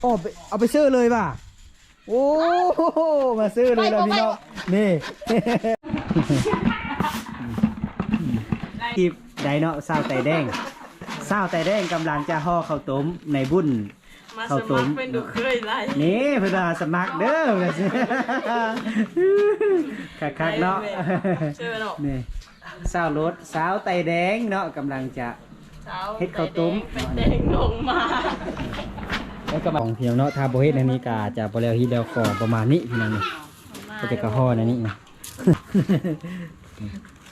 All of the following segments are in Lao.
ເອົາໄປ ເອົາໄປຊື້ເລີຍວ່າ. ໂອ້ ມາຊື້ເລີຍລະພີ່ນ້ອງ ນີ້ ຄລິບໃດເນາະ ສາວໄຕແດງ ສາວໄຕແດງກຳລັງຈະຫໍ່ເຂົ້າຕົ້ມໃນບຸນ ມາສະໝັກເປັນລູກເຂີຍຫຼາຍ ນີ້ເພິ່ນວ່າສະໝັກເດີ ຄັກໆເນາະ ນີ້ ສາວໂລດ ສາວໄຕແດງເນາະ ກຳລັງຈະເຮັດເຂົ້າຕົ້ມ ໄຕແດງລົງມາ ແລ້ວກໍຂອງພີ່ນ້ອງເນາະ ຖ້າບໍ່ເຮັດແນວນີ້ກໍອາດຈະບໍ່ແລ້ວຮີດແລ້ວຄອງປະມານນີ້ພີ່ນ້ອງ ເພິ່ນຈະກະຫໍ່ແນວນີ້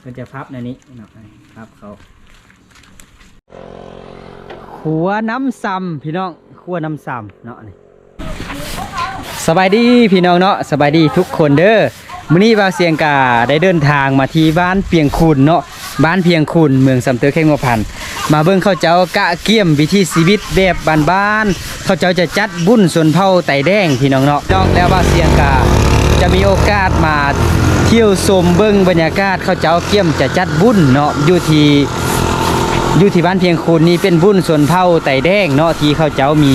ເພິ່ນຈະພັບແນວນີ້ເນາະ ພັບເຂົ້າ ຄົວນ້ຳຊຳພີ່ນ້ອງ ຄົວນ້ຳຊຳເນາະນີ້ ສະບາຍດີພີ່ນ້ອງເນາະ ສະບາຍດີທຸກຄົນເດີ ມື້ນີ້ບ່າວຊຽງກະໄດ້ເດີນທາງມາທີ່ບ້ານພຽງຄູນເນາະ ບ້ານພຽງຄູນ ເມືອງຊຳເຕີ ແຂວງຫົວພັນ ມາເບິ່ງເຂົາເຈົ້າກະກຽມວິຖີຊີວິດແບບບ້ານໆ ເຂົາເຈົ້າຈະຈັດບຸນຊົນເຜົ່າໄຕແດງພີ່ນ້ອງເນາະ ນ້ອງ ແລ້ວບ່າວຊຽງກະຈະມີໂອກາດມາທ່ຽວຊົມເບິ່ງບັນຍາກາດ ເຂົາເຈົ້າກຽມຈະຈັດບຸນເນາະ ຢູ່ທີ່ ຢູ່ທີ່ບ້ານພຽງຄູນນີ້ເປັນບຸນຊົນເຜົ່າໄຕແດງເນາະ ທີ່ເຂົາເຈົ້າມີ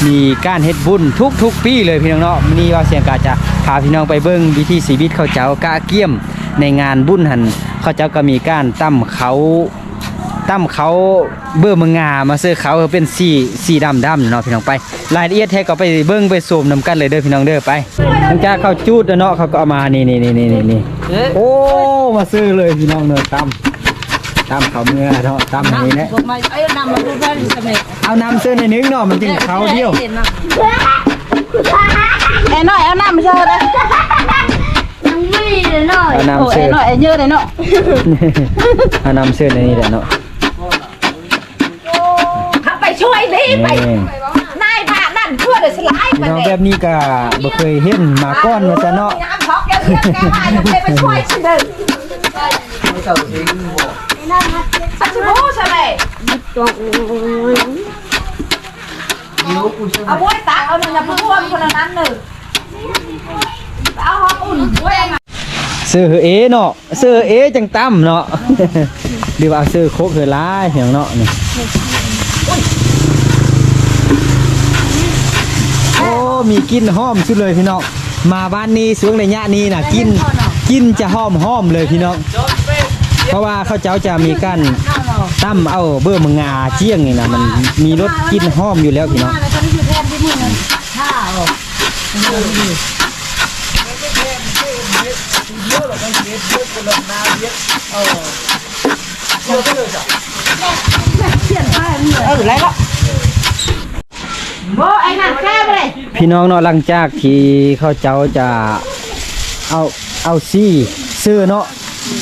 ມີການເຮັດບຸນທຸກໆປີເລີຍພີ່ນ້ອງເນາະ ມື້ນີ້ບ່າວຊຽງກະຈະພາພີ່ນ້ອງໄປເບິ່ງວິຖີຊີວິດເຂົາເຈົ້າກະກຽມໃນງານບຸນຫັ້ນ ເຂົາເຈົ້າກໍມີການຕຳເຂົ້າ ຕຳເຂົ້າເບີເມືອງງາມາເສີເຂົ້າເປັນສີ ສີດຳໆເນາະພີ່ນ້ອງ ໄປ ລາຍລະອຽດແທ້ກໍໄປເບິ່ງໄປຊົມນຳກັນເລີຍເດີພີ່ນ້ອງເດີ ໄປ ຫຼັງຈາກເຂົາຈູດແລ້ວເນາະ ເຂົາກໍເອົາມາ ນີ້ໆໆໆ ໂອ້ ມາເສີເລີຍພີ່ນ້ອງເດີ ຕຳ ຕຳເຂົ້າເມືອເນາະ ຕຳອັນນີ້ແຫຼະ ເອົານ້ຳເສີໜ້ອຍໜຶ່ງເນາະ ມັນຈຶ່ງເຂົ້າດຽວ ເອີ ນ້ອຍ ເອົານ້ຳເສີເດີ ເອົານ້ຳເສີ ເອີ ນ້ອຍ ເອີ ເຢີເດີເນາະ ເອົານ້ຳເສີໃນນີ້ແຫຼະເນາະ ເຮົາໄປຊ່ວຍດີໄປ ນາຍບ້ານນັ້ນເພື່ອໄດ້ສລາຍໄປ ພີ່ນ້ອງ ແບບນີ້ກະບໍ່ເຄີຍເຫັນມາກ່ອນວ່າຊັ້ນເນາະ ຍາມເຂົາເກັບເຮັດແກ່ຫາຍເພິ່ນໄປຊ່ວຍຊິເດີ ເອົາບວຍຕັກເອົາໜຶ່ງ ຢ່າເພິ່ງຮ່ວມຄົນລະນັ້ນເດີ ເອົາຫອມອຸ່ນບວຍມາ ເສີເຮີເອເນາະ ເສີເອຈັ່ງຕຳເນາະ ຫຼືວ່າເສີຄົກເຮີລາຍຫຍັງເນາະນີ້ ໂອ້ ມີກິ່ນຫອມສຸດເລີຍພີ່ນ້ອງ ມາບ້ານນີ້ຊ່ວງໄລຍະນີ້ນະ ກິ່ນ ກິ່ນຈະຫອມໆເລີຍພີ່ນ້ອງ ເພາະວ່າເຂົາເຈົ້າຈະມີການຕຳເອົາເບີເມືອງງາຈຽງນີ້ນະ ມັນມີລົດກິ່ນຫອມຢູ່ແລ້ວພີ່ນ້ອງ ເອີ ໄລ່ລະ ພີ່ນ້ອງເນາະ ຫຼັງຈາກທີ່ເຂົາເຈົ້າຈະເອົາ ເອົາສີເສີເນາະ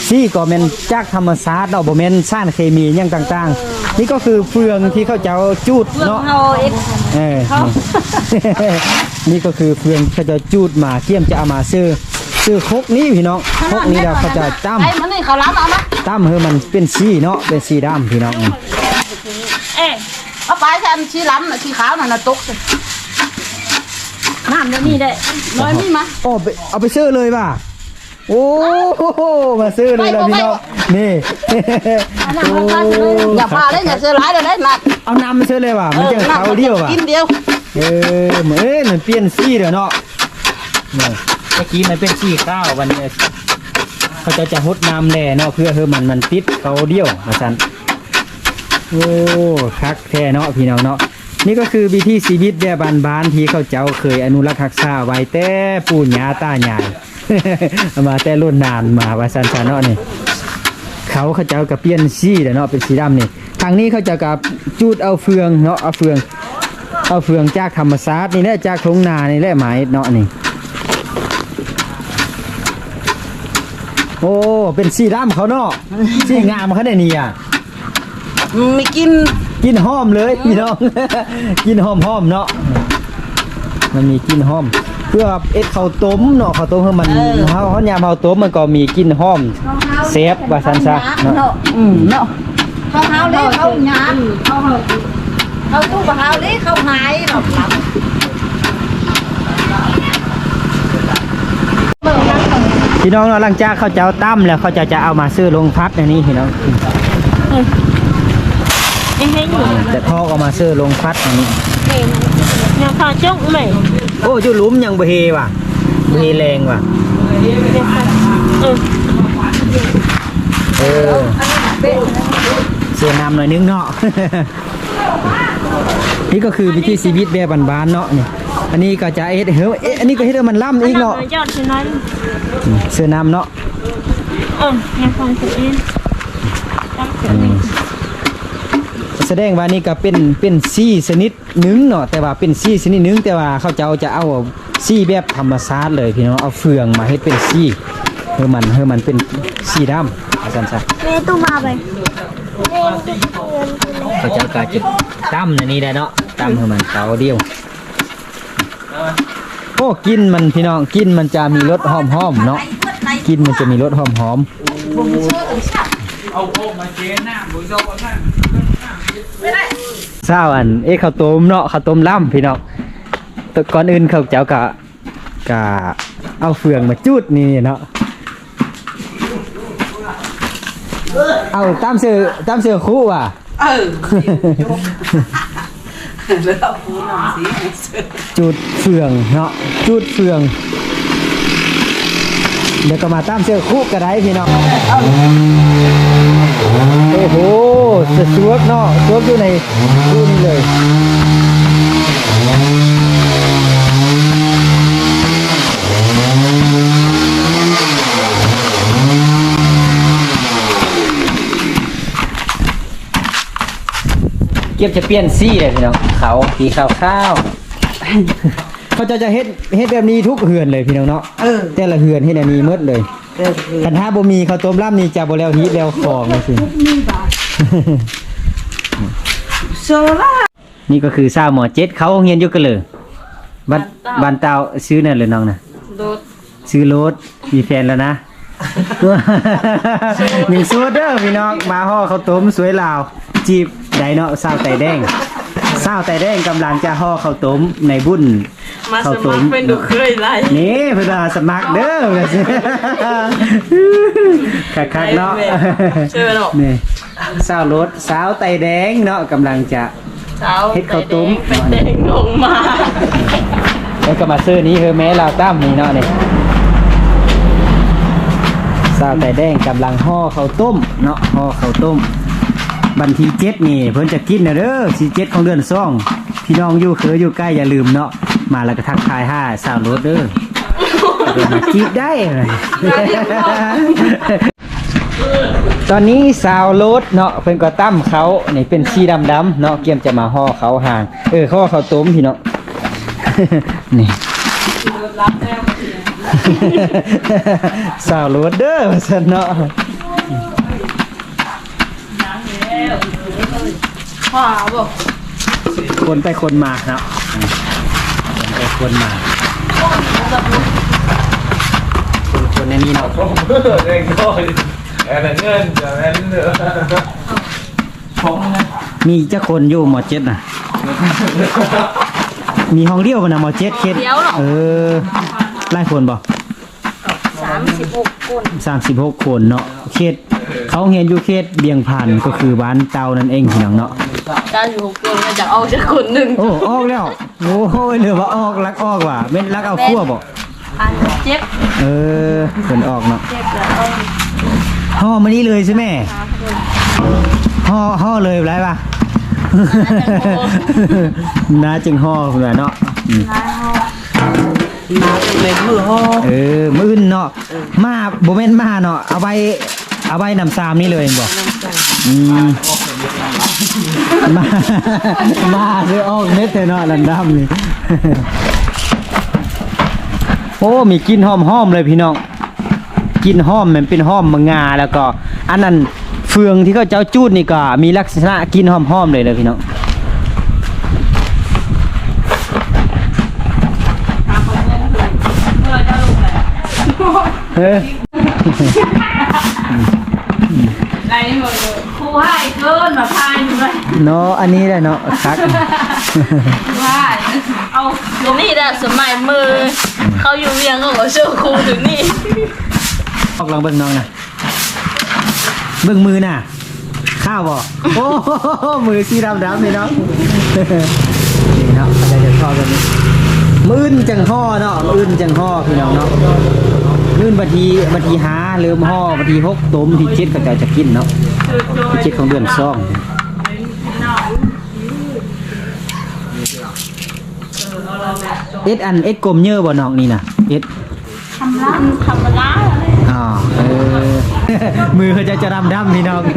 ສີກໍແມ່ນຈາກທຳມະຊາດເນາະ ບໍ່ແມ່ນສານເຄມີຫຍັງຕ່າງໆ ນີ້ກໍຄືເຟືອງທີ່ເຂົາເຈົ້າຈູດເນາະ ເອີ ນີ້ກໍຄືເຟືອງທີ່ເຂົາເຈົ້າຈູດມາ ກຽມຈະເອົາມາເສີ ເສີຄົກນີ້ພີ່ນ້ອງ ຄົກນີ້ແລ້ວເຂົາເຈົ້າຕຳ ຕຳໃຫ້ມັນເປັນສີເນາະ ເປັນສີດຳພີ່ນ້ອງ ເອີ ເອົາໄປຊັ້ນ ສີດຳນະ ສີຂາວນັ້ນນະ ຕົກ ນ້ຳດຽວນີ້ໄດ້ ນ້ອຍມີມາ ເອົາໄປ ເອົາໄປເສີເລີຍວ່າ ໂອ້ ມາເສີເລີຍລະພີ່ນ້ອງ ນີ້ ຢ່າພາເລີຍ ຢ່າເສີຫຼາຍເລີຍນະ ເອົານ້ຳເສີເລີຍວ່າ ມັນຈັ່ງເຂົ້າດຽວວ່າ ກິນດຽວ ເອີ ເອີ ມັນປ່ຽນສີແລ້ວເນາະ ນີ້ ຕະກີ້ມັນເປັນສີຂາວ ບັດນີ້ເຂົາເຈົ້າຈະຫົດນ້ຳແດ່ເນາະ ເພື່ອໃຫ້ມັນ ມັນຕິດເຂົ້າດຽວວ່າຊັ້ນ ໂອ້ ຄັກແທ້ເນາະພີ່ນ້ອງເນາະ ນີ້ກໍຄືວິຖີຊີວິດແບບບ້ານໆ ທີ່ເຂົາເຈົ້າເຄີຍອະນຸລັກຮັກສາໄວ້ແຕ່ປູ່ຍ່າຕາຍາຍ ເອົາມາແຕ່ລຸ້ນນານມາວ່າຊັ້ນຊະເນາະນີ້ ເຂົາ ເຂົາເຈົ້າກໍປ່ຽນສີແລ້ວເນາະ ເປັນສີດຳນີ້ ທາງນີ້ເຂົາເຈົ້າກໍຈູດເອົາເຟືອງເນາະ ເອົາເຟືອງ ເອົາເຟືອງຈາກທຳມະຊາດນີ້ແຫຼະ ຈາກທົ່ງນານີ້ແຫຼະ ມາເຮັດເນາະນີ້ ໂອ້ ເປັນສີດຳເຂົາເນາະ ສີງາມຂະໜາດນີ້ອະ ມີກິ່ນ ກິ່ນຫອມເລີຍພີ່ນ້ອງ ກິ່ນຫອມໆເນາະ ມັນມີກິ່ນຫອມ ເພື່ອເຮັດເຂົ້າຕົ້ມເນາະ ເຂົ້າຕົ້ມໃຫ້ມັນ ເຮົາ ເຮົາຍາມເຮົາຕົ້ມມັນກໍມີກິ່ນຫອມແຊບວ່າຊັ້ນຊະເນາະ ເນາະ ເຂົ້າເຮົາເດ້ ເຂົ້າຍາມ ເຂົ້າ ເຂົ້າຕູ້ເຮົາເດ້ ເຂົ້າຫາຍເນາະ ພີ່ນ້ອງເນາະ ຫຼັງຈາກເຂົາເຈົ້າຕຳແລ້ວ ເຂົາເຈົ້າຈະເອົາມາເສີລົງພັດອັນນີ້ພີ່ນ້ອງ ຈະທອກເອົາມາເສີລົງພັດອັນນີ້ ເຂົ້າຈົກແມ່. ໂອ້ ຢູ່ຫຼຸມຍັງບໍ່ເຮວ່າ ບໍ່ເຮແລງວ່າ. ເອີ ເອີ ເສຍນ້ຳໜ້ອຍໜຶ່ງເນາະ. ນີ້ກໍຄືວິຖີຊີວິດແບບບ້ານໆເນາະນີ້. ອັນນີ້ກໍຈະເຮັດໃຫ້ ເອີ ອັນນີ້ກໍເຮັດໃຫ້ມັນລ້ຳອີກເນາະ. ອືມ ເສື້ອນ້ຳເນາະ. ເອີ ໃນຄວາມຄິດເອງ ອືມ ສະແດງວ່ານີ້ກໍເປັນ ເປັນສີຊະນິດໜຶ່ງເນາະ, ແຕ່ວ່າເປັນສີຊະນິດໜຶ່ງ ແຕ່ວ່າເຂົາເຈົ້າຈະເອົາສີແບບທຳມະຊາດເລີຍພີ່ນ້ອງ, ເອົາເຟືອງມາເຮັດເປັນສີ ໃຫ້ມັນ ໃຫ້ມັນເປັນສີດຳ ວ່າຊັ້ນຊະ. ແມ່ຕູ້ມາໄປ ເຂົາເຈົ້າກໍຈະຕຳອັນນີ້ແຫຼະເນາະ, ຕຳໃຫ້ມັນເຂົ້າດຽວ. ໂອ້ ກິ່ນມັນພີ່ນ້ອງ ກິ່ນມັນຈະມີລົດຫອມໆເນາະ, ກິ່ນມັນຈະມີລົດຫອມໆ. ຊາວອັນເຮັດເຂົ້າຕົ້ມເນາະ, ເຂົ້າຕົ້ມລຳພີ່ນ້ອງ. ກ່ອນອື່ນເຂົາເຈົ້າກະ ກະເອົາເຟືອງມາຈູດນີ້ເນາະ. ເອົາຕາມເສື້ອ ຕາມເສື້ອຄຸວ່າ. ເອີ ຈູດເຟືອງເນາະ ຈູດເຟືອງ ແລ້ວກໍມາຕາມເສື້ອຄຸກໍໄດ້ພີ່ນ້ອງ. ໂອ້ໂຫ ສະສວກເນາະ ສວກຢູ່ໃນ ຢູ່ນີ້ເລີຍ. ກຽມຈະປ່ຽນສີແລ້ວພີ່ນ້ອງ, ເຂົາສີຂາວໆ. ເຂົາເຈົ້າຈະເຮັດ ເຮັດແບບນີ້ທຸກເຮືອນເລີຍພີ່ນ້ອງເນາະ. ເອີ ແຕ່ລະເຮືອນເຮັດອັນນີ້ໝົດເລີຍ. ແຕ່ລະເຮືອນ ຄັນຖ້າບໍ່ມີເຂົ້າຕົ້ມລຳນີ້ຈະບໍ່ແລ້ວຮີດແລ້ວຄອງຈັ່ງຊີ້. ໂຊລາ ນີ້ກໍຄືສາວ ມໍເຈັດ ເຂົ້າໂຮງຮຽນຢູ່ກະເລີ ບ້ານ ບ້ານເຕົ້າ ຊື່ແນວເລີນ້ອງນະ? ໂດດ ຊື່ໂລດ ມີແຟນແລ້ວນະ? ຍັງໂສດເດີພີ່ນ້ອງ, ມາຫໍ່ເຂົ້າຕົ້ມຊ່ວຍລາວ ຈີບໄດ້ເນາະ ສາວໄຕແດງ. ສາວໄຕແດງກຳລັງຈະຫໍ່ເຂົ້າຕົ້ມໃນບຸນ ມາສະໝັກເປັນລູກເຂີຍໄລ່. ນີ້ເພິ່ນວ່າສະໝັກເດີ ຄັກໆເນາະ. ເຊີນເນາະ ນີ້ ສາວໂລດ ສາວໄຕແດງເນາະ ກຳລັງຈະເຮັດເຂົ້າຕົ້ມ ໄຕແດງ ໄຕແດງນົງມາ. ແລ້ວກໍມາເຊີນີ້ ເຮີແມ່ລາວຕຳນີ້ເນາະ ນີ້ ສາວໄຕແດງກຳລັງຫໍ່ເຂົ້າຕົ້ມເນາະ ຫໍ່ເຂົ້າຕົ້ມ. ວັນທີເຈັດນີ້ເພິ່ນຈະກິນແລ້ວເດີ ທີເຈັດຂອງເດືອນສອງ. ພີ່ນ້ອງຢູ່ເຄີຢູ່ໃກ້ຢ່າລືມເນາະ ມາແລ້ວກໍທັກທາຍຫາສາວໂລດເດີ ມາຈີບໄດ້. ຕອນນີ້ສາວໂລດເນາະ ເພິ່ນກໍຕຳເຂົ້າ ນີ້ເປັນສີດຳໆເນາະ ກຽມຈະມາຫໍ່ເຂົ້າຫາງ ເອີ ຫໍ່ເຂົ້າຕົ້ມພີ່ນ້ອງ. ນີ້ ສາວໂລດເດີ ວ່າຊັ້ນເນາະ. ຄົນໄປຄົນມາເນາະ ຄົນໄປຄົນມາ ຄົນໆໃນນີ້ເນາະ. ມີຈັກຄົນຢູ່ ມໍເຈັດນະ? ມີຫ້ອງດຽວບໍ່ນະ ມໍເຈັດ ເຂດ? ຫ້ອງດຽວເນາະ. ເອີ ຫຼາຍຄົນບໍ່? ສາມສິບຫົກຄົນ ສາມສິບຫົກຄົນເນາະ. ເຂດ ເຂົາຮຽນຢູ່ເຂດວຽງພັນ ກໍຄືບ້ານເຕົ້ານັ້ນເອງພີ່ນ້ອງເນາະ. ສາມສິບຫົກຄົນ ຈະອອກຈັກຄົນໜຶ່ງ? ໂອ້ ອອກແລ້ວ. ໂອ້ຍ ຫຼືວ່າອອກ ລັກອອກວ່າ ແມ່ນລັກເອົາຜົວບໍ່? ອັນເຈັບ ເອີ ເພິ່ນອອກເນາະ ເຈັບແລ້ວເອົາ ຫໍ່ມື້ນີ້ເລີຍໃຊ່ແມ່? ຫາຄົນ ຫໍ່ ຫໍ່ເລີຍໄດ້ປະ? ໜ້າຈຶ່ງຫໍ່ພຸ້ນແຫຼະເນາະ. ອືມ ມາເປັນມື້ຫໍ່ ເອີ ມື້ອື່ນເນາະ. ເອີ ມາ ບໍ່ແມ່ນມາເນາະ ເອົາໄວ້ ເອົາໄວ້ນຳຊາມນີ້ເລີຍແມ່ນບໍ່? ນຳຊາມ ອືມ ມາ ມາຄືອອກເມັດແທ້ເນາະ ລຳດຳນີ້. ໂອ້ ມີກິ່ນຫອມໆເລີຍພີ່ນ້ອງ ກິ່ນຫອມ ມັນເປັນຫອມໝາກງາ ແລ້ວກໍອັນນັ້ນ ເຟືອງທີ່ເຂົາເຈົ້າຈູດນີ້ກໍມີລັກສະນະກິ່ນຫອມໆເລີຍເດີພີ່ນ້ອງ. ເອີ ໄດ້ເລີຍ ຄູຮ້າຍເກີນ ມາພາຍຢູ່ເລີຍເນາະ. ອັນນີ້ແຫຼະເນາະ ຄັກ ຄູຮ້າຍ. ເອົາ ຕົງນີ້ແຫຼະ ສະໄໝເມີເຂົາຢູ່ວຽງ ເຂົາກໍເຊີຄູຕົງນີ້. ອອກລອງເບິ່ງນ້ອງນະ ເບິ່ງມືນະ ຂາວບໍ່? ໂອ້ ມືສີດຳໆນີ້ເນາະ ນີ້ເນາະ ເຂົາເຈົ້າຈະ ມື້ອື່ນຈັ່ງຫໍ່ເນາະ ມື້ອື່ນຈັ່ງຫໍ່ພີ່ນ້ອງເນາະ. ມື້ອື່ນວັນທີ ວັນທີຫ້າເລີ່ມຫໍ່ ວັນທີຫົກຕົ້ມ ທີເຈັດເຂົາເຈົ້າຈະກິນເນາະ ທີເຈັດຂອງເດືອນສອງ. ເອັດອັນ ເອັດກົມເຍີະບໍ່ນ້ອງນີ້ນະ ເອັດ ທຳລາ ທຳລາ. ອໍ ເອີ ມືເຂົາເຈົ້າຈະດຳໆ ພີ່ນ້ອງ. ເອີ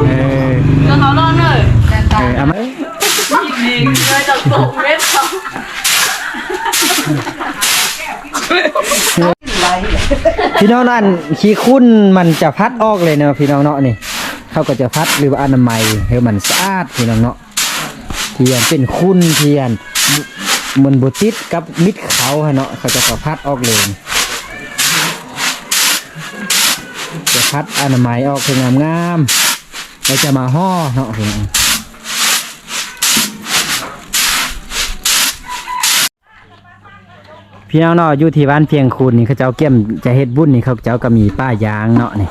ເອີ ເຈົ້າເຂົາຮ້ອນເດີ ເອີ ເອົາມາ ນີ້ເລີຍ ເຈົ້າຕົກເມັດເຂົາ. ພີ່ນ້ອງ ອັນຂີ້ຝຸ່ນມັນຈະພັດອອກເລີຍເນາະ ພີ່ນ້ອງເນາະ. ນີ້ເຂົາກໍຈະພັດ ຫຼືວ່າອະນາໄມໃຫ້ມັນສະອາດ ພີ່ນ້ອງເນາະ. ທີ່ອັນເປັນຝຸ່ນທີ່ອັນ ມັນບໍ່ຕິດກັບມິດເຂົາຫັ້ນເນາະ ເຂົາເຈົ້າກໍພັດອອກເລີຍ ຈະພັດອະນາໄມອອກໃຫ້ງາມໆ ແລ້ວຈະມາຫໍ່ເນາະ. ພີ່ນ້ອງເນາະ ຢູ່ທີ່ບ້ານພຽງຄູນນີ້ ເຂົາເຈົ້າກຽມຈະເຮັດບຸນນີ້ ເຂົາເຈົ້າກໍມີປ່າຢາງເນາະ ນີ້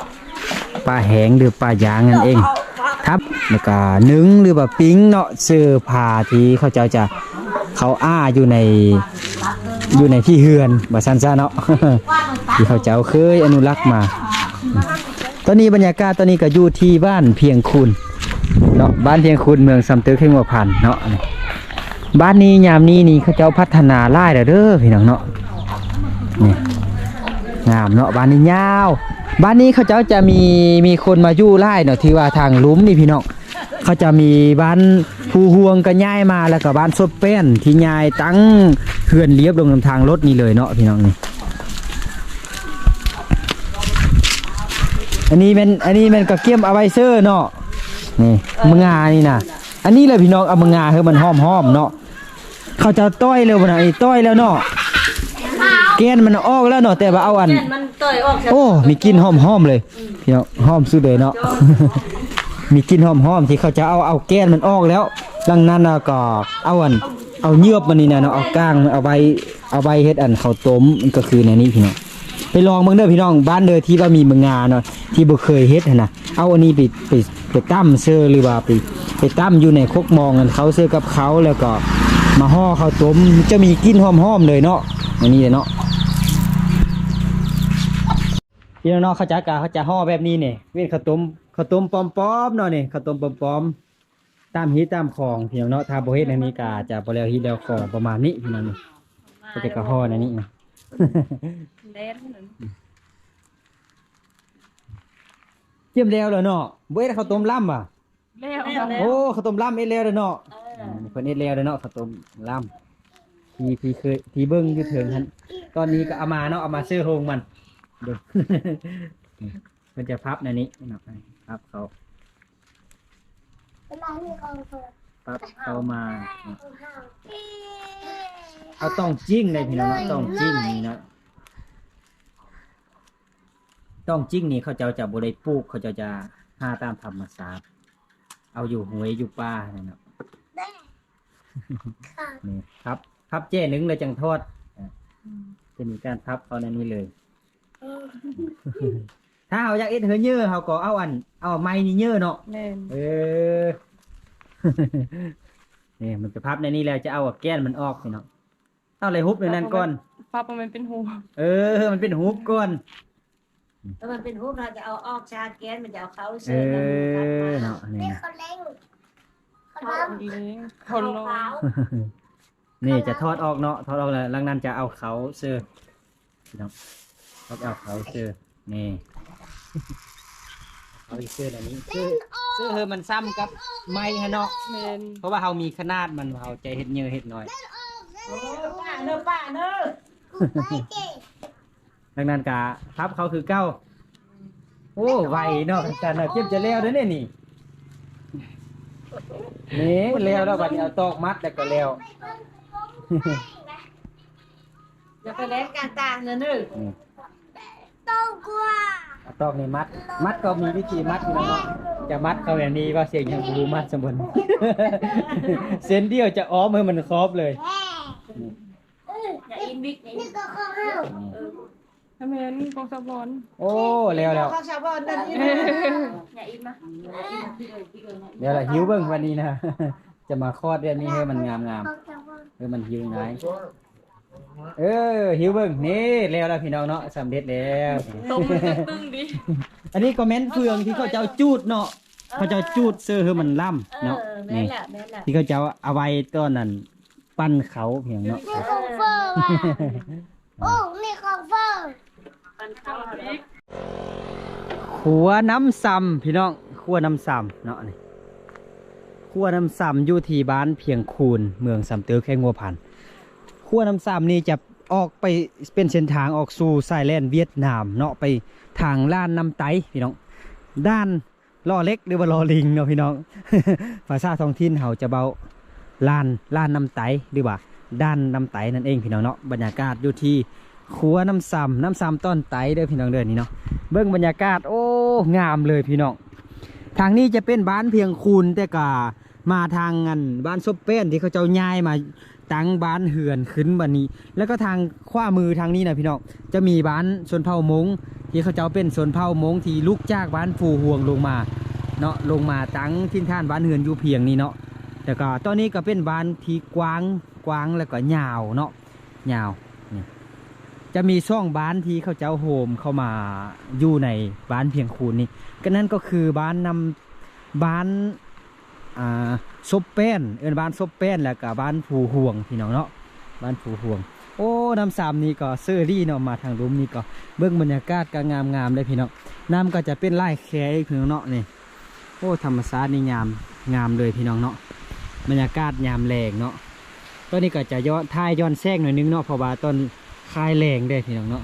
ປ່າແຫ້ງ ຫຼື ປ່າຢາງນັ້ນເອງ ທັບ ແລ້ວກໍໜຶ້ງ ຫຼືວ່າປີ້ງເນາະ ເສື້ອຜ້າທີ່ເຂົາເຈົ້າຈະເຂົ້າອ້າຢູ່ໃນ ຢູ່ໃນທີ່ເຮືອນ ວ່າຊັ້ນຊະເນາະ ທີ່ເຂົາເຈົ້າເຄີຍອະນຸລັກມາ. ຕອນນີ້ບັນຍາກາດຕອນນີ້ກໍຢູ່ທີ່ບ້ານພຽງຄູນເນາະ ບ້ານພຽງຄູນ ເມືອງຊຳຕຶກ ແຂວງຫົວພັນເນາະ. ບ້ານນີ້ຍາມນີ້ນີ້ເຂົາເຈົ້າພັດທະນາຫຼາຍແລ້ວເດີພີ່ນ້ອງເນາະ. ນີ້ງາມເນາະ ບ້ານນີ້ຍາວ ບ້ານນີ້ເຂົາເຈົ້າຈະມີ ມີຄົນມາຢູ່ຫຼາຍເນາະ ທີ່ວ່າທາງລຸ່ມນີ້ພີ່ນ້ອງ ເຂົາຈະມີບ້ານພູຮ່ວງກໍຍ້າຍມາ ແລ້ວກໍບ້ານສົບແປ້ນທີ່ຍ້າຍຕັ້ງເຮືອນລຽບລົງນຳທາງລົດນີ້ເລີຍເນາະ ພີ່ນ້ອງ. ນີ້ ອັນນີ້ແມ່ນ ອັນນີ້ແມ່ນກະກຽມເອົາໄວ້ເຊີເນາະ ນີ້ ເອີ ມະງານີ້ນະ. ອັນນີ້ແຫຼະພີ່ນ້ອງ ເອົາມາງາໃຫ້ມັນຫອມໆເນາະ. ເຂົາເຈົ້າຕ່ອຍແລ້ວບໍ່ນະ ອັນນີ້ຕ່ອຍແລ້ວເນາະ ແກ່ນມັນອອກແລ້ວເນາະ ແຕ່ວ່າເອົາອັນ ແກ່ນມັນຕ່ອຍອອກ ໂອ້ ມີກິ່ນຫອມໆເລີຍ ອືມ ພີ່ນ້ອງ ຫອມສຸດເລີຍເນາະ. ມີກິ່ນຫອມໆ ທີ່ເຂົາເຈົ້າເອົາ ເອົາແກ່ນມັນອອກແລ້ວ ຫຼັງນັ້ນລະກໍເອົາອັນ ເອົາເຫຍື້ອບມັນນີ້ນະເນາະ ເອົາກ້າງ ເອົາໄວ້ ເອົາໄວ້ເຮັດອັນເຂົ້າຕົ້ມ ກໍຄືແນວນີ້ພີ່ນ້ອງ. ໄປລອງເບິ່ງເດີພີ່ນ້ອງ ບ້ານເດີທີ່ວ່າມີມະງາເນາະ ທີ່ບໍ່ເຄີຍເຮັດຫັ້ນນະ ເອົາອັນນີ້ໄປ ໄປ ໄປຕຳເຊີ ຫຼືວ່າໄປ ໄປຕຳຢູ່ໃນຄົກໝອງອັນເຂົາເຊີກັບເຂົາ ແລ້ວກໍມາຫໍ່ເຂົ້າຕົ້ມ ຈະມີກິ່ນຫອມໆເລີຍເນາະ ອັນນີ້ເນາະ. ພີ່ນ້ອງເນາະ ເຂົາເຈົ້າກະ ເຂົາຈະຫໍ່ແບບນີ້ນີ້ ເປັນເຂົ້າຕົ້ມ ເຂົ້າຕົ້ມປອມໆເນາະ ນີ້ເຂົ້າຕົ້ມປອມໆ ຕາມຮີດຕາມຄອງພີ່ນ້ອງເນາະ. ຖ້າບໍ່ເຮັດແນວນີ້ກະຈະບໍ່ແລ້ວຮີດແລ້ວຄອງ ປະມານນີ້ພີ່ນ້ອງ. ເຂົາເຈົ້າກະຫໍ່ແນວນີ້ ແລ່ນ ກຽມແລ້ວແລ້ວເນາະ ບໍ່ເຮັດເຂົ້າຕົ້ມລຳຫວາ? ແລ້ວ ໂອ້ ເຂົ້າຕົ້ມລຳເຮັດແລ້ວເດີເນາະ. ເອີ ເພິ່ນເຮັດແລ້ວເດີເນາະ ເຂົ້າຕົ້ມລຳ ທີ່ ທີ່ເຄີຍ ທີ່ເບິ່ງຢູ່ເທິງຫັ້ນ. ຕອນນີ້ກໍເອົາມາເນາະ ເອົາມາເຊີໂຮງມັນ ເບິ່ງ ເພິ່ນຈະພັບແນວນີ້ເນາະ ພັບເຂົ້າ ພັບເຂົ້າມາເນາະ. ເອົາຕ້ອງຈິ້ງເດ້ພີ່ນ້ອງເນາະ ຕ້ອງຈິ້ງນີ້ເນາະ. ຕ້ອງຈິ້ງນີ້ເຂົາເຈົ້າຈະບໍ່ໄດ້ປູກ ເຂົາເຈົ້າຈະຫາຕາມທຳມະຊາດ ເອົາຢູ່ຫ້ວຍຢູ່ປ່າຫັ້ນແຫຼະເນາະ. ນີ້ພັບ ພັບແຈ້ໜຶ່ງແລ້ວຈັ່ງຖອດ ອາ ອືມ ຈະມີການພັບເຂົ້າໃນນີ້ເລີຍ. ເອີ ຖ້າເຮົາຢາກເຮັດເຮືອນເຍີ ເຮົາກໍເອົາອັນ ເອົາໄມ້ນີ້ເຍີເນາະ. ແມ່ນ ເອີ ນີ້ມັນຈະພັບໃນນີ້ແລ້ວ ຈະເອົາແກ່ນມັນອອກນີ້ເນາະ. ເອົາໄດ້ຫຸບໃນນັ້ນກ່ອນ ປັບໃຫ້ມັນເປັນຮູ ເອີ ໃຫ້ມັນເປັນຮູບກ່ອນ ຖ້າມັນເປັນຮູບ ເຮົາຈະເອົາອອກຊາແກນ ມັນຈະເອົາເຂົ້າເຊີ ເອີ ເນາະ ນີ້ ເຂົາເລັງ ເຂົາເລັງ ເຂົາລົງ ນີ້ຈະຖອດອອກເນາະ ຖອດອອກແລ້ວ ຫຼັງນັ້ນຈະເອົາເຂົ້າເຊີ ພີ່ນ້ອງ ເອົາເຂົ້າເຊີ ນີ້ ເອົາເຊີອັນນີ້ ເຊີ ເຊີໃຫ້ມັນຊ່ຳກັບໄມ້ຫັ້ນເນາະ. ແມ່ນ ເພາະວ່າເຮົາມີຂະໜາດມັນ ເຮົາຈະເຮັດເຍີເຮັດໜ້ອຍ. ໂອ້ ປ້າເນີ ປ້າເນີ ດັ່ງນັ້ນກະພັບເຂົ້າຄືເກົ່າ. ໂອ້ ໄວເນາະ ການເກັບຈະແລ້ວເດ້ນີ້ ນີ້ ນີ້ແລ້ວແລ້ວ ບັດນີ້ເອົາຕອກມັດແລ້ວກໍແລ້ວ. ຢ່າໄປແລ່ນກາງກາງເນີ ນີ້ ເອົາຕອກນີ້ມັດ ມັດກໍມີວິທີມັດຢູ່ເນາະ ຈະມັດເຂົ້າແບບນີ້ວ່າ ສຽງຫຍັງບໍ່ຮູ້ ມັດສຳບັນ ເສັ້ນດຽວຈະອ້ອມໃຫ້ມັນຂອບເລີຍ. ຢ່າອີນວິກ ຢ່າອີນ ນີ້ກໍຂອງເຮົາ ເອີ ແມ່ນຂອງສາວອນ. ໂອ້ ແລ້ວແລ້ວ ຂອງສາວອນນັ້ນ ອີນ ຢ່າອີນມາ ແລ້ວລະ ຫິວເບິ່ງວັນນີ້ນະ. ຈະມາຄອດແບບນີ້ໃຫ້ມັນງາມໆ ໃຫ້ມັນຫິວງ່າຍ. ເອີ ຫິວເບິ່ງ ນີ້ແລ້ວລະພີ່ນ້ອງເນາະ ສຳເລັດແລ້ວ. ຕົບມືຕຶງໆ ດີ. ອັນນີ້ກໍແມ່ນເຟືອງທີ່ເຂົາເຈົ້າຈູດເນາະ ເຂົາເຈົ້າຈູດເຊິ່ໃຫ້ມັນລ້ຳເນາະ. ເອີ ແມ່ນແຫຼະ ແມ່ນແຫຼະ ທີ່ເຂົາເຈົ້າເອົາໄວ້ຕອນນັ້ນ ປັ້ນເຂົ້າພຽງເນາະ. ມີຂອງເຟີວ່າ ໂອ້ ມີຂອງເຟີ. ຂົວນ້ຳຊຳພີ່ນ້ອງ ຂົວນ້ຳຊຳເນາະ ນີ້ ຂົວນ້ຳຊຳຢູ່ທີ່ບ້ານພຽງຄູນ ເມືອງຊຳເຕີ ແຂວງຫົວພັນ. ຂົວນ້ຳຊຳນີ້ຈະອອກໄປເປັນເສັ້ນທາງອອກສູ່ຊາຍແດນຫວຽດນາມເນາະ ໄປທາງລ້ານນ້ຳໄຕພີ່ນ້ອງ ດ່ານ ລໍເຫຼັກ ຫຼືວ່າລໍລິງເນາະພີ່ນ້ອງ. ພາສາທ້ອງຖິ່ນເຮົາຈະເວົ້າລ້ານ ລ້ານນ້ຳໄຕ ຫຼືວ່າດ່ານນ້ຳໄຕນັ້ນເອງພີ່ນ້ອງເນາະ. ບັນຍາກາດຢູ່ທີ່ຂົວນ້ຳຊຳ ນ້ຳຊຳຕອນໄຕເດີພີ່ນ້ອງເດີ ນີ້ເນາະ. ເບິ່ງບັນຍາກາດ ໂອ້ ງາມເລີຍພີ່ນ້ອງ. ທາງນີ້ຈະເປັນບ້ານພຽງຄູນ ແຕ່ກະມາທາງອັນບ້ານສົບແປ້ນ ທີ່ເຂົາເຈົ້າຍ້າຍມາ ຕັ້ງບ້ານເຮືອນຂຶ້ນບັດນີ້. ແລ້ວກໍທາງຂວາມືທາງນີ້ນະພີ່ນ້ອງ ຈະມີບ້ານຊົນເຜົ່າມົ້ງ ທີ່ເຂົາເຈົ້າເປັນຊົນເຜົ່າມົ້ງທີ່ລຸກຈາກບ້ານພູຫ່ວງລົງມາເນາະ ລົງມາຕັ້ງຖິ່ນຖານບ້ານເຮືອນຢູ່ພຽງນີ້ເນາະ. ແລ້ວກໍຕອນນີ້ກໍເປັນບ້ານທີ່ກວ້າງ ກວ້າງ ແລ້ວກໍຍາວເນາະ ຍາວ. ນີ້ຈະມີສອງບ້ານທີ່ເຂົາເຈົ້າໂຮມເຂົ້າມາຢູ່ໃນບ້ານພຽງຄູນນີ້ ກໍນັ້ນກໍຄືບ້ານນ້ຳ ບ້ານ ອ່າ ສົບແປ້ນ ເອີ້ນບ້ານສົບແປ້ນ ແລ້ວກະບ້ານພູຫ່ວງພີ່ນ້ອງເນາະ ບ້ານພູຫ່ວງ. ໂອ້ ນ້ຳຊຳນີ້ກໍເຊີດີເນາະ ມາທາງລຸ່ມນີ້ກໍເບິ່ງບັນຍາກາດກໍງາມໆເດ້ພີ່ນ້ອງ. ນ້ຳກໍຈະເປັນລາຍແຄອີກພີ່ນ້ອງເນາະ ນີ້. ໂອ້ ທຳມະຊາດນີ້ງາມ ງາມເລີຍພີ່ນ້ອງເນາະ ບັນຍາກາດຍາມແລງເນາະ. ຕອນນີ້ກໍຈະຍ້ອນ ຖ່າຍຍ້ອນແສງໜ້ອຍໜຶ່ງເນາະ ເພາະວ່າຕອນຄ້າຍແລງເດ້ພີ່ນ້ອງເນາະ.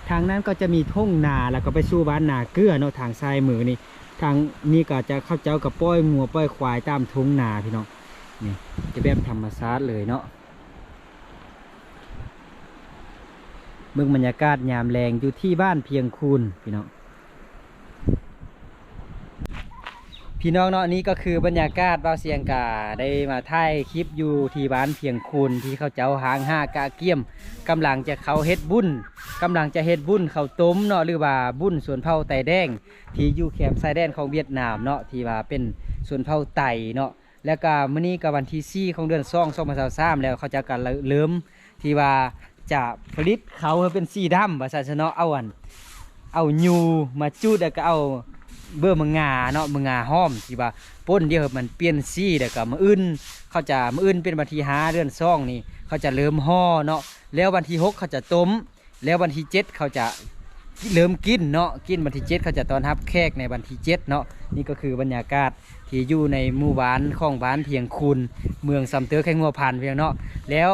ທາງນັ້ນກໍຈະມີທົ່ງນາ ແລ້ວກໍໄປສູ່ບ້ານນາເກືອເນາະ ທາງຊ້າຍມືນີ້. ທາງນີ້ກໍຈະ ເຂົາເຈົ້າກໍປ່ອຍງົວປ່ອຍຄວາຍຕາມທົ່ງນາພີ່ນ້ອງ ນີ້ຈະແບບທຳມະຊາດເລີຍເນາະ. ເບິ່ງບັນຍາກາດຍາມແລງຢູ່ທີ່ບ້ານພຽງຄູນພີ່ນ້ອງ. ພີ່ນ້ອງເນາະ ນີ້ກໍຄືບັນຍາກາດ ບ່າວສຽງກະໄດ້ມາຖ່າຍຄລິບຢູ່ທີ່ບ້ານພຽງຄູນ ທີ່ເຂົາເຈົ້າຮ້າງຮາກະກຽມ ກຳລັງຈະເຂົ້າເຮັດບຸນ ກຳລັງຈະເຮັດບຸນເຂົ້າຕົ້ມເນາະ ຫຼືວ່າບຸນຊົນເຜົ່າໄຕແດງ ທີ່ຢູ່ແຄມຊາຍແດນຂອງຫວຽດນາມເນາະ ທີ່ວ່າເປັນຊົນເຜົ່າໄຕເນາະ. ແລ້ວກະມື້ນີ້ກະວັນທີສີ່ຂອງເດືອນສອງ ສອງພັນຊາວສາມແລ້ວ ເຂົາເຈົ້າກະເລີ່ມທີ່ວ່າຈະຜະລິດເຂົ້າໃຫ້ເປັນສີດຳວ່າຊັ້ນຊະເນາະ. ເອົາອັນ ເອົາຢູ່ມາຈູດ ແລ້ວກະເອົາເບີມະງາເນາະ ມະງາຫອມທີ່ວ່າປົ່ນ ດຽວໃຫ້ມັນປ່ຽນສີ ແລ້ວກະມື້ອື່ນເຂົາຈະ ມື້ອື່ນເປັນວັນທີຫ້າເດືອນສອງນີ້ ເຂົາຈະເລີ່ມຫໍ່ເນາະ. ແລ້ວວັນທີຫົກເຂົາຈະຕົ້ມ ແລ້ວວັນທີເຈັດເຂົາຈະເລີ່ມກິນເນາະ ກິນວັນທີເຈັດ ເຂົາຈະຕ້ອນຮັບແຂກໃນວັນທີເຈັດເນາະ. ນີ້ກໍຄືບັນຍາກາດທີ່ຢູ່ໃນໝູ່ບ້ານຂອງບ້ານພຽງຄູນ ເມືອງຊຳເຕີ ແຂວງຫົວພັນ ພີ່ນ້ອງເນາະ. ແລ້ວ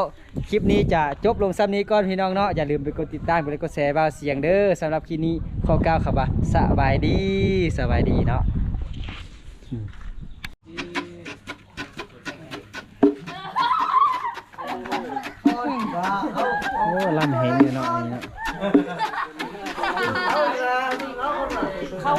ຄລິບນີ້ຈະຈົບລົງສ່ຳນີ້ກ່ອນ ພີ່ນ້ອງເນາະ. ຢ່າລືມໄປກົດຕິດຕາມ ກົດໄລ ກົດແຊ ບ່າວສຽງເດີ. ສຳລັບຄລິບນີ້ຂໍກ່າວຄຳວ່າສະບາຍດີ ສະບາຍດີເນາະ. ໂອ້ ລຳແຮງຢູ່ເນາະ ອັນນີ້ເນາະ.